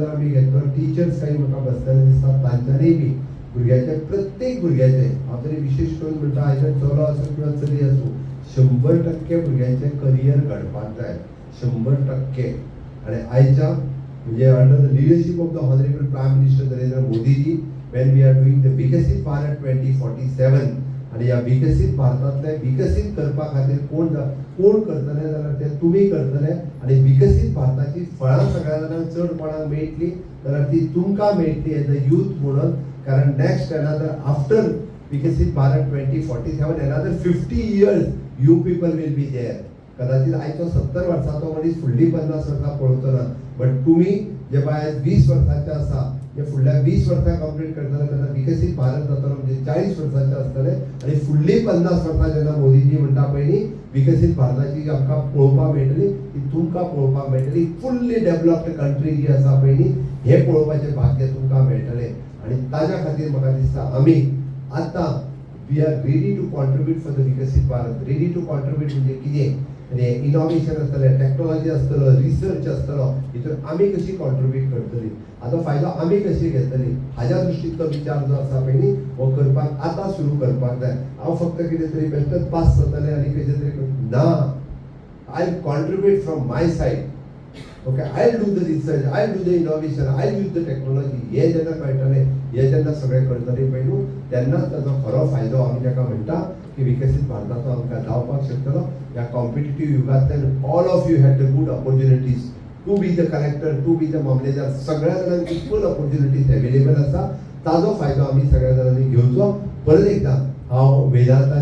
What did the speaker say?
जर आमी घेतलो, टिचर्स काही म्हाका बसलेले दिसता, तांच्यांनी बी भुरग्याचे, प्रत्येक भुरग्याचे, हांव तरी विशेष करून म्हणटा, आयज चलो आसूं किंवा चली आसूं, 100% भुरग्यांचें करियर घडपाक जाय, 100%. आनी आयच्या म्हणजे under the leadership of the honourable Prime Minister Narendra Modiji, when we are doing the Viksit Bharat 2047, आनी ह्या विकसीत भारतांतले विकसीत करपा खातीर कोण करतले जाल्यार ते तुमी करतले. आनी विकसीत भारताची फळां सगळ्या जाणांक चड कोणाक मेळटली जाल्यार ती तुमकां मेळटली एज अ यूथ म्हणून. कारण next another after Viksit Bharat 2047, another 50 years you people will be there. कदाचित आयचो 70 वर्साचो मनीस फुडली 50 वर्सां पळोवचो ना, बट तुमी जे आयज 20 वर्साचे आसा, जे फुडल्या 20 वर्सां कंप्लीट करतले तेन्ना विकसीत भारत जातलो, म्हणजे 40 वर्साचे आसतले. आनी फुडली 50 वर्सां जेन्ना मोदीजी म्हणटा पयलीं विकसीत भारताची आमकां पळोवपाक मेळटली, ती तुमकां पळोवपाक मेळटली. फुल्ली डेव्हलप्ड कंट्री जी आसा पयलीं, हें पळोवपाचें भाग्य तुमकां मेळटलें. आनी ताज्या खातीर म्हाका दिसता आमी आतां we are ready to contribute for the Viksit Bharat. Ready to contribute म्हणजे कितें? आनी इनोवेशन आसतलें, टॅक्नोलॉजी आसतलो, रिसर्च आसतलो, हितून आमी कशी कॉन्ट्रिब्यूट करतली, हाजो फायदो आमी कशी घेतली, हाज्या दृश्टींतलो विचार जो आसा पळय न्ही, हो करपाक आतां सुरू करपाक जाय. हांव फक्त कितें तरी बेश्टेच पास जातलें आनी कशें तरी ना. I contribute from my side, okay, I do the research, I do the innovation, I use the technology, हे जेन्ना कळटलें, हे जेन्ना सगळें करतलें पळय न्हू, तेन्नाच ताजो खरो फायदो आमी ताका म्हणटा की विकसीत भारताचो आमकां जावपाक शकतलो. ह्या competitive युगांतल्यान all of you had the good opportunities to be the collector, to be the मामलेदार. सगळ्या जाणांक इक्वल ऑपॉर्च्युनिटीज अवेलेबल आसा. ताजो फायदो आमी सगळ्या जाणांनी घेवचो. परत एकदा हांव वेदांताच्या